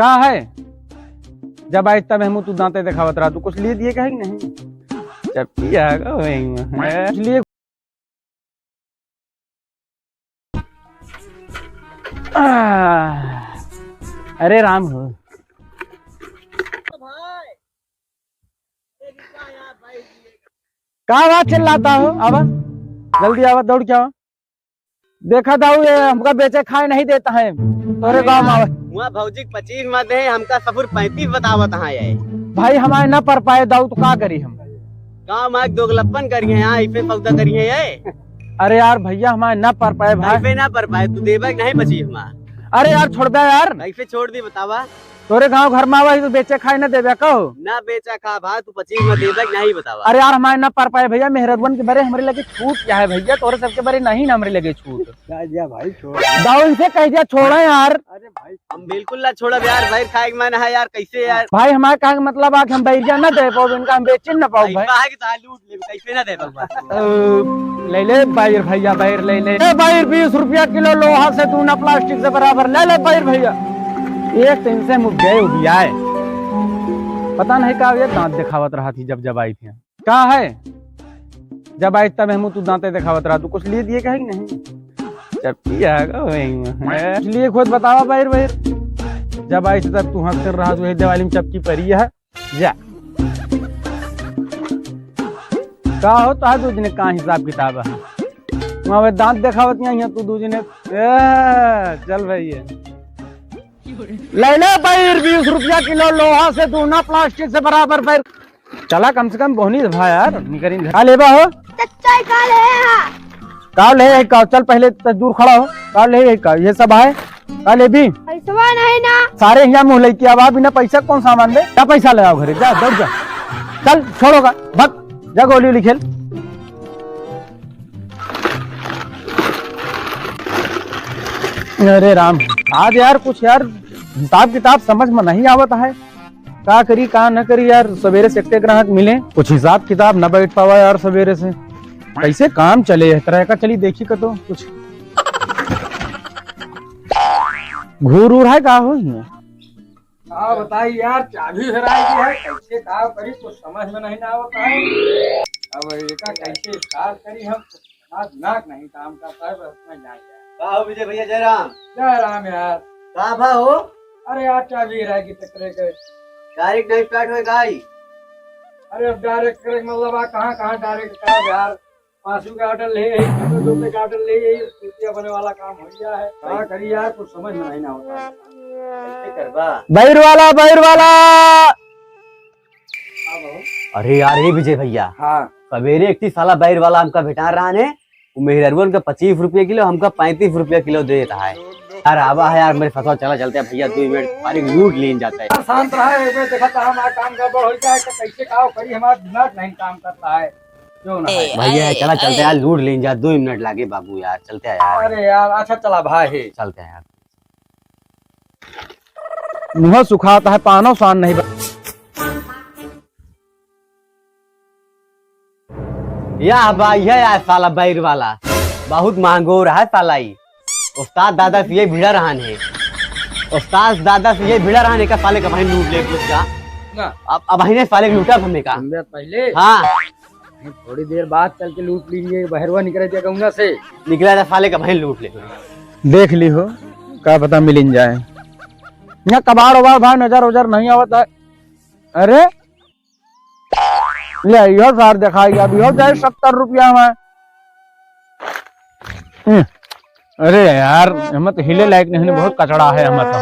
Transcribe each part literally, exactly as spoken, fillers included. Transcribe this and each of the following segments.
का है? जब आई तब हमू तू दांते देखावत रहा, तू कुछ लिए दिए कहे कि नहीं? चपकी आ गो भाई में। कुछ लिए? आह, अरे राम हो। का बात चिल्लाता हो? आवा, जल्दी आवा, दौड़ के आवा। देखा दाऊ, ये हमका बेचे खाए नहीं देता है, तोरे गाँव में आवा। हुआ भौजी के पच्चीस मत दे, हमका सफुर पैंतीस बतावत हाँ ये। भाई, हमारे ना पर पाए दाऊ, तो का करी हम? गाँव में दोगलप्पन करी है, यहाँ इसे सौदा करी है ये। अरे यार भैया, हमारे ना पर पाए भाई। कैसे ना पर पाए? तू देबे कि नहीं पच्चीस में? अरे यार, छोड़ दे यार। कैसे छोड़ दी बतावा? तोरे गाँव घर में आवा ही तो बेचे खाए ना देबे कहो? ना बेचा खा भाई, तू पच्चीस में देबे कि नहीं बतावा? अरे यार, हमारे ना पर पाए भैया, मेहररुअन के बरे हमरे लगे छूट क्या है भैया, तोरे सबके बरे नहीं ना हमरे लगे छूट। जा, जा भाई, छोड़। दाऊ इसे कह दिया छोड़े यार। अरे भाई। हम बिल्कुल ना छोड़ब यार, बैर खाए के मन है यार, कैसे यार? भाई हमारे कहे के मतलब आ कि हम बैरिया ना दे पाओ, इनका हम बेचे ना पाओ भाई। भाई। काहे कि तार लूट ले, कैसे ना दे पाओ? ओ, ले ले बैर भैया, बैर ले ले। ए बैर बीस रुपया किलो, लोहा से दूना, प्लास्टिक से बराबर, ले ले बैर भैया। एक तो इनसे मुझ गए उबियाए, पता नहीं का ये दांत दिखावत रहा थी जब जब आई थी। का है? जब आई तब हमू तू दांते देखावत रहा, तू कुछ लिए दिए कहे कि नहीं? चपकी आ गो भाई में। कुछ लिए खुद बतावा बैर बैर। जब आई तब तू हंस कर रहा, तू दिवाली में चपकी परी है। जा। का हो तो दू जने का हिसाब किताब है? वहाँ पे दांत देखावत नहीं है तू दू जने। ए, चल भाई ये। ले ले बैर बीस रुपया किलो, लोहा से दूना, प्लास्टिक से बराबर बैर। चला कम से कम बोहनी भा यार, निकरी। का लेबा हो? चच्चा, का ले हा? का ले है का? चल पहले त दूर खड़ा हो। का ले है का? ये सब है? का लेबी? पैसवा नहीं ना। सारे यहाँ मुँह लइके आवा, बिना पैसा कौन सामान दे? जा पैसा ले आओ घरे, जा दौड़ जा। चल छोड़ो का, भग, जा गोली वोली खेल। अरे राम, आज यार कुछ यार हिसाब किताब समझ में नहीं आवत है। का करी का न करी यार, सवेरे से एकटे ग्राहक मिले, कुछ हिसाब किताब न बैठ पावा यार सवेरे से। कैसे काम चले है तरह का? चली देखी का तो कुछ घूर उर है का हो इसमें? का बताई यार, चाबी हेराई गई है, कैसे का करी कुछ समझ में नहीं ना आवत है। अब एका कैसे start करी हम, कुछ दिमाग दिमाग नहीं काम करता है, बस मैं जान गया। का हो विजय भैया, जय राम। जय राम यार। का भा हो? अरे यार, चाबी हेराई गई तकरे के। Direct नहीं start होए गाड़ी? अरे अब direct करे के मतलब आ, कहाँ कहाँ direct करब यार? पाँचों का order ले यही, दो दो का order ले यही, कुर्सिया बने वाला काम हो गया है। का करी यार, कुछ समझ में नहीं ना होता है। कैसे करबा? बैर वाला, बैर वाला। हाँ बाबू। अरे यार, ये विजय भैया, हाँ। सवेरे एक ठी साला बैर वाला हमका भेटा रहा है, वो मेहररुअन का पच्चीस रुपया किलो, हमका पैंतीस रुपया किलो दे देता है। यार आवा है यार, मेरे फंसा, चला चलते हैं भैया, दो मिनट बारी लूट लीन जाता है। यार शांत रहा, एक बार देखा था हमारा काम गड़बड़ हो जाए तो कैसे का करी, हमारा दिमाग नहीं काम करता है। क्यों ना है? भैया, अरे, चला, चलते अरे। यार, लूट लीन जा, दो मिनट लागे बाबू यार, चलते हैं यार। अरे यार, अच्छा चला भाई। चलते हैं यार। मुँह सुखाता है, पानो शान नहीं बा-, या बा, यह यार साला बैर वाला, बहुत महंगो रहा है साला ई। उस्ताद दादा से ये भिड़ा रहन है, उस्ताद दादा से ये भिड़ा रहन है, का साले का भाई लूट ले, लूट जा। ना। अब, अब अहिने साले के लूटा हमें का। हम पहले। हाँ। थोड़ी देर बाद चल के लूट लीजिए, बहरवा निकले थे गौना से। निकला था साले का भाई लूट ले। देख ली हो, का पता मिलिन जाए। यहाँ कबाड़ उबाड़ भाई नजर उजर नहीं आवत है। अरे ले, इहो सार दिखाई, अब इहो जाए सत्तर रुपया में। हम्म, अरे यार, हमें तो हिले लायक नहीं, बहुत कचड़ा है हमें तो।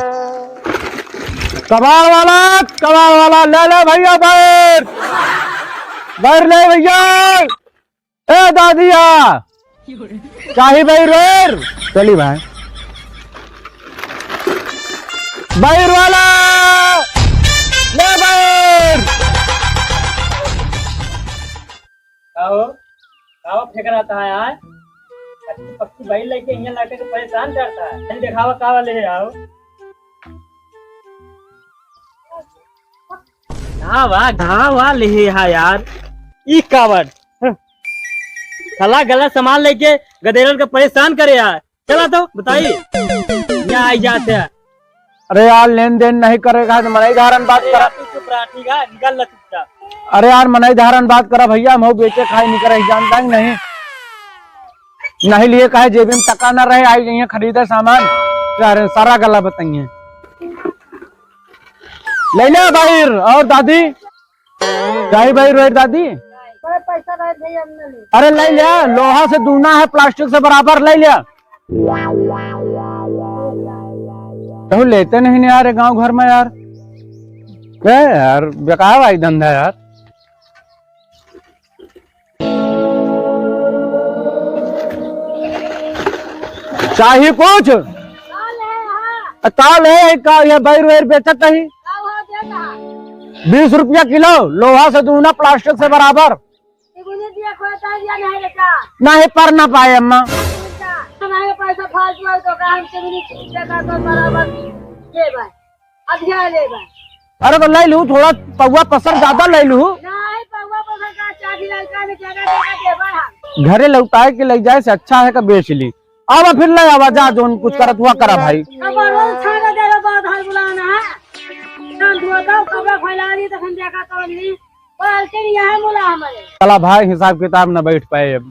कबाड़ वाला, कबाड़ वाला, ले ले भैया बैर, बैर ले भैया। ए दादिया, चाही बैर वैर? चली भाई। बैर वाला, ले बैर। का हो? का हो फेंक रहा था यार? अच्छी पक्की बैल लेके यहाँ लाके के परेशान करता है। चल दिखावा का वाले है आओ। घावा, घावा ले हा यार। ई कावड़। हं। साला गलत सामान लेके गदेरन के परेशान करे यार। चला तो बताई। यहाँ आई जाते हैं। अरे यार, लेन देन नहीं करेगा तो मनई धारन बात करा। तू चुप रहा, ठीक है? निकल ला चुपचाप। अरे यार, मनई धारन बात करा भैया, हम बेचे खाए नहीं करे, जानता है कि नहीं? नहीं लिए काहे, जेबी में टका ना रहे, आई जाइए खरीदे सामान। यार, सारा गला बताइए। ले ले भाई, और दादी? जाई भाई रोहित दादी? अरे पैसा रहे भैया, हम ना ले। अरे ले ले, लोहा से दूना है, प्लास्टिक से बराबर, ले ले। कहूँ लेते नहीं यार, गांव घर में यार। क्या यार, बेकार भाई धंधा यार। चाही कुछ? काल है, हाँ। आ, काल है, का ये बैर वैर बेचत ही? का भाव देता? बीस रुपया किलो, लोहा से दूना, प्लास्टिक से बराबर। चिमनी दिया खोता या नहीं लेता? नहीं, पर ना पाए अम्मा। अच्छा, नहीं पैसा फालतू है तो का हम चिमनी देता तो बराबर दे भाई। अब ध्यान ले बा। अरे तो ले लू, थोड़ा पौवा पसर ज्यादा ले लू। नहीं, पौवा पसर का चाबी लड़का ने क्या क्या देबा हम। घरे लौटाए के ले जाए से अच्छा है कि बेच ली। आवा फिर ले आवा, जा जोन कुछ करत हुआ करा भाई। अब रोज खाना दे रहा बात है बुलाना है। ना धुआ का कपड़ा फैला दी तो हम देखा तो नहीं। बाल्टी नहीं है बोला हमारे। चला भाई, हिसाब किताब ना बैठ पाए अब।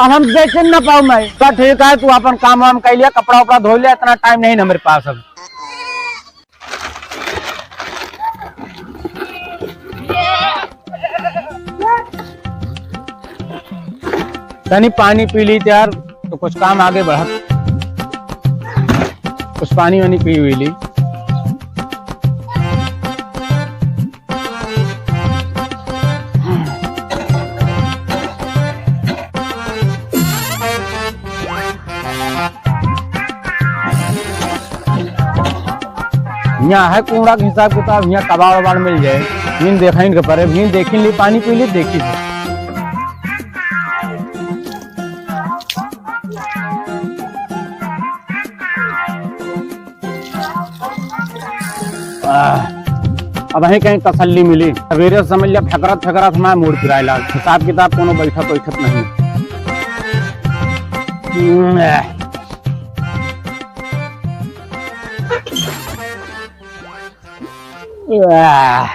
अब हम बेचे न पाऊ मैं। तो ठीक है, तू अपन काम वाम कर लिया, कपड़ा उपड़ा धो लिया, इतना टाइम नहीं ना मेरे पास अब। तनी पानी पी ली यार, तो कुछ काम आगे बढ़त। कुछ पानी वानी पी हुई ली। यहाँ है कूड़ा के हिसाब किताब, यहाँ कबाड़ वबाड़ मिल जाए, हिन देखा इनके परे, हिन देखी ली, पानी पी ली, देखी ली। आह, अब यहीं कहीं तसल्ली मिली। सवेरे से समझ लिया, फेकरत फेकरत हमारा मूड पिराए लाग। हिसाब किताब कोनो बैठत बैठत नहीं। आह।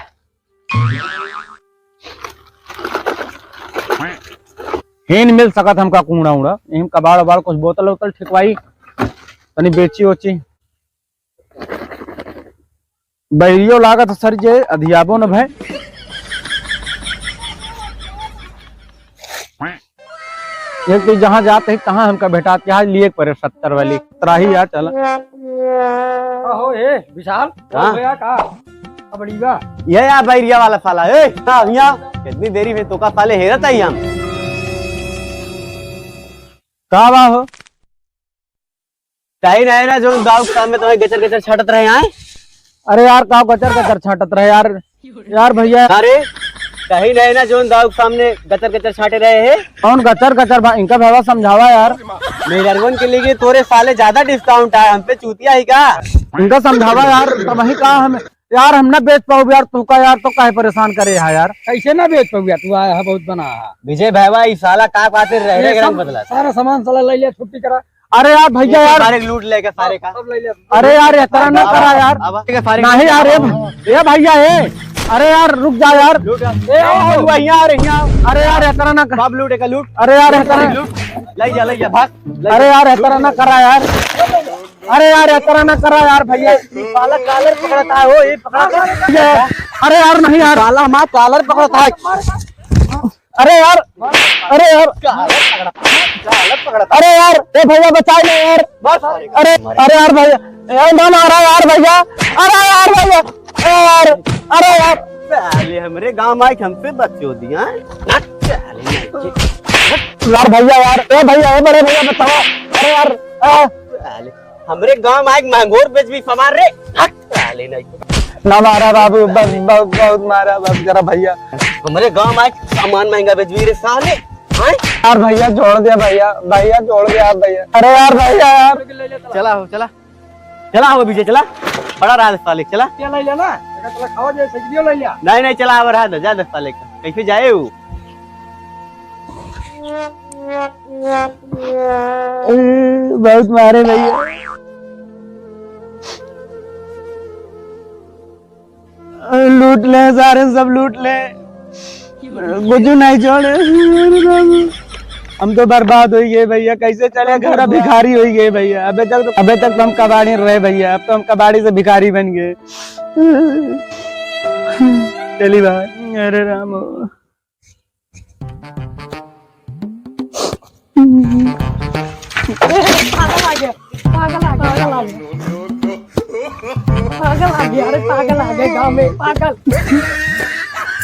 हेन मिल सकत हमका कूड़ा उड़ा, एहम कबाड़ उबाड़ कुछ बोतल उतल ठिकवाई, तनी बेची ओची। बैरियो लागत सर जे अधियाबो न भय। एक तो जहाँ जात है तहाँ हमका भेटात के, आज लिए परे सत्तर वाली त्राही यार चला। का हो ए विशाल? हाँ? भैया का? अबड़ीवा। ये या बैरिया वाला साला, ए, ना, यहाँ, कितनी देरी में तोका साले हेरत है हम। का बा हो? कहीं नहीं ना, जो गाँव के सामने तुम्हें गचर गचर छाटत रहे हैं। अरे यार, का गचर गचर छाटत रहे यार? यार भैया। अरे, कहीं नहीं ना, जो गाँव के सामने गचर गचर छाटे रहे हैं। कौन गचर गचर बा? इनका भैया समझावा यार। मेहरवन के लिए तोरे साले ज्यादा डिस्काउंट आए, हम पे चूतिया ही का? इनका समझावा यार, तब वही का हम यार, हम ना बेच पाऊ यार, तू का यार, तो काहे परेशान करे है यार? कैसे ना बेच पाऊ यार, तू आया है बहुत बना है। विजय भाईवा, ई साला का खातिर रह रहे रंग बदला? सारा सामान साला ले लिया, छुट्टी करा। अरे यार भैया यार, सारे लूट लेके सारे का। सब ले लिया। अरे यार, इतना ना करा यार। अब, अब, ठीक है, सारे नहीं यार, ए, ए भैया, ए, अरे यार, रुक जा यार। लूट। ए, आओ, आओ, यहाँ आ रहे, यहाँ आओ। अरे यार, इतना ना कर। बाप लूट, एक लूट। अरे यार, इतना लूट। ले जा, ले जा, भाग, ले अरे जा। यार, इतना ना करा यार। अरे यार, इतना ना करा यार भैया। ये साला कॉलर पकड़ता है, ओ, ये पकड़ा। अरे यार, नहीं यार। साला हमारा कॉलर पकड़ता है। अरे यार, अरे यार। कॉलर पकड़ता है, कॉलर पकड़ता है। अरे यार, ए भैया बचाए ना यार। बस। अरे, अरे यार भैया, ए ना मारा यार भैया। अरे यार भैया, अरे यार, अरे यार। साले हमरे गांव आइके हमसे बकचोदी, हाँ? साले यार भैया यार, ए भैया, ए बड़े भैया बताओ। अरे यार, आ। साले, हमरे गांव में आइके मांगोर बेचबी सामान रे। हट, साले नहीं। ना मारा बाबू, ब-, ब-, बहुत मारा बाबू, जरा भैया। हमरे गांव में आइके सामान महंगा बेचबी रे साले। हाँ? यार भैया, छोड़ दिया भैया, भैया, छोड़ दिया आप भैया। अरे यार भैया यार। चला हो, चला। चला हो विजय, चला। बड़ा रहा साले, चला। क्या ले लेना? चला खाओ जे सब्जियों ले लिया। नहीं, नहीं, चला, अब रहा दे, जा दे साले का। कैसे जाए वो? बहुत मारे भैया। लूट ले सारे, सब लूट ले, कुछ नहीं छोड़े। हम तो बर्बाद होइ गए भइया, कैसे चले घर, भिखारी होइ गए भइया। अबे तक तो, अबे तक तो हम कबाड़ी रहे भइया, अब तो हम कबाड़ी से भिखारी बन गए। चली भाई, अरे राम। पागल आ गया, पागल आ गया, पागल आ गया, पागल आ गया, अरे पागल आ गया गाँव में, पागल।